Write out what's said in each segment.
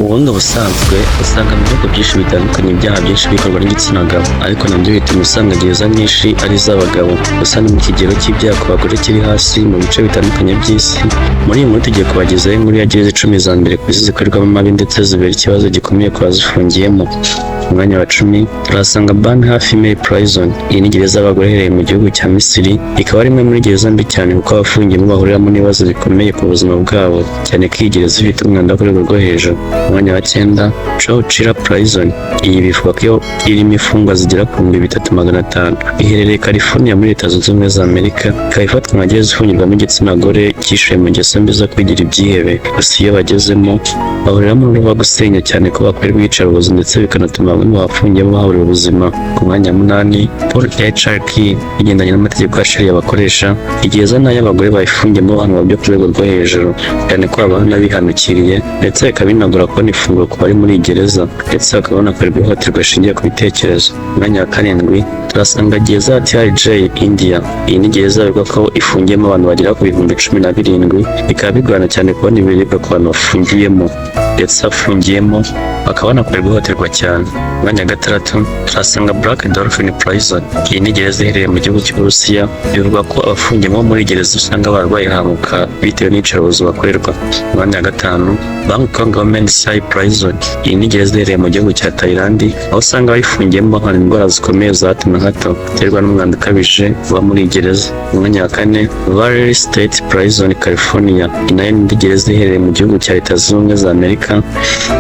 Ubundi ubusanzwe usanga mu bihugu byinshi bitandukanye ibyaha byinshi bikorwa n'igitsina gabo, ariko nabyo bituma usanga gereza nyinshi ari iz'abagabo. Gusa ni mu kigero cy'ibyaha ku bagore kiri hasi mu bice bitandukanye by'isi. Muri iyi nkuru tugiye kubagezaho inkuru ya gereza 10 za mbere ku isi zikorerwamo amabi ndetse zibera ikibazo gikomeye ku bazifungiyemo. Ku mwanya wa 10 turahasanga Banha Female Prison. Iyi ni gereza y'abagore iherereye mu gihugu cya Misiri, ikaba ari imwe muri gereza mbi cyane kuko abafungiyemo bahuriramo n'ibibazo bikomeye ku buzima bwabo, cyane ko iyi gereza ifite umwanda wo ku rwego rwo hejuru. Ku mwanya wa 9, Chowchilla Prison. Iyi bivugwa ko irimo imfungwa zigera ku 3500. Iherereye California muri Leta Zunze Ubumwe za Amerika, ikaba ifatwa nka gereza ifungirwamo igitsina gore cyishuye mu ngeso mbi zo kwigira ibyihebe. Gusa iyo bagezemo bahuriramo n'uruva gusenya, cyane ko bakorerwa iyicarubozo ndetse bikanatuma bamwe mu bafungiyemo bahaburira ubuzima. Ku mwanya wa 8, Pol HRK. Bigendanye n'amategeko ya Sharia bakoresha, igereza n'ay'abagore bayifungiyemo bahanwa byo ku rwego rwo hejuru, cyane ko babana bihanukiriye, ndetse bikaba binagora kubona ifunguro ku bari muri iyi gereza, ndetse bakaba banakorerwa ihohoterwa rishingiye ku bitekerezo. Ku mwanya wa 7 turasanga gereza ya Tihar Jail, India. Iyi ni gereza bivugwa ko ifungiyemo abantu bagera ku 17,000, bikaba bigorana cyane kubona ibiribwa ku bantu bafungiyemo, ndetse afungiyemo bakaba banakorerwa ihohoterwa cyane. Ku mwanya wa 6 turasanga Black Dolphin Prison. Iyi ni gereza iherereye mu gihugu cy'Uburusiya, bivugwa ko abafungiyemo muri gereza usanga barwaye ihahamuka bitewe n'iyicarubozo bakorerwa. Ku mwanya wa 5, Bangkok Women's High Prison. Iyi ni gereza iherereye mu gihugu cya Thailand, aho usanga abayifungiyemo bahana indwara zikomeye za hato na hato ziterwa n'umwanda ukabije uba muri iyi gereza. Ku mwanya wa 4, Valley State Prison, California. Iyi nayo ni indi gereza iherereye mu gihugu cya Leta Zunze Ubumwe za Amerika,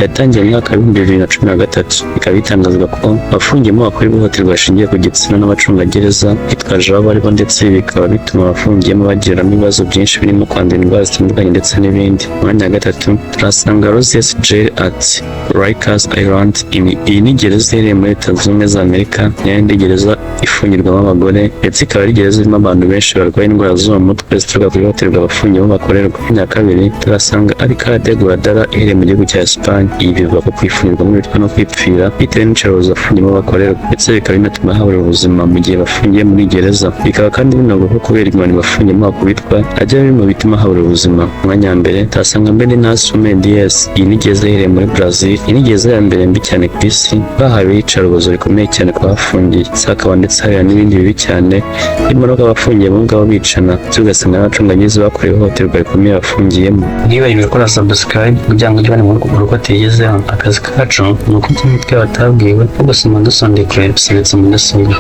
yatangiye mu mwaka wa 2013, ikaba bitangazwa ko abafungiyemo bakora ihohoterwa rishingiye ku gitsina n'abacungagereza bitwaje abo baribo, ndetse bikaba bituma abafungiyemo bagiramo ibibazo byinshi birimo kwandura indwara zitandukanye ndetse n'ibindi. Ku mwanya wa 3 turasanga Rosie's Jail at Rikers Island. Iyi ni gereza iherereye muri Leta Zunze Ubumwe za Amerika, niyo indi gereza ifungirwamo abagore, ndetse ikaba ari gereza irimo abantu benshi barwaye indwara zo mu mutwe zituruka ku ihohoterwa abafungiyemo bakorerwa. Ku mwanya wa 2 turasanga Alcala de Guadalajara iherereye mu gihugu cya Espagne. Iyi bivugwa ko kuyifungirwamo bitwa no kwipfira bitewe n'iyicarubozo abafungiyemo bakorerwa, ndetse bikaba binatuma habura ubuzima mu gihe bafungiye muri gereza. Bikaba kandi binavugwa ko kubera inkoni bafungiyemo bakubitwa ajya biri mu bituma habura ubuzima. Ku mwanya wa 1 turasanga Meninas Mendes. Iyi ni gereza iherereye muri Brazil. Iyi ni gereza ya mbere mbi cyane ku isi, bahawe iyicarubozo rikomeye cyane ku bafungiye, ndetse hakaba ndetse habera n'ibindi bibi cyane birimo no abafungiye bo ngabo bicana, ndetse ugasanga n'abacungagereza bakorewe ihohoterwa rikomeye bafungiyemo. Ntiwibagirwe gukora subscribe kugira ngo ujye ubona inkuru uko tuyigezeho. Akazi kacu ni uko imitwe batabwiwe, ko gusoma dusondekwe dusobetse mudasobwa.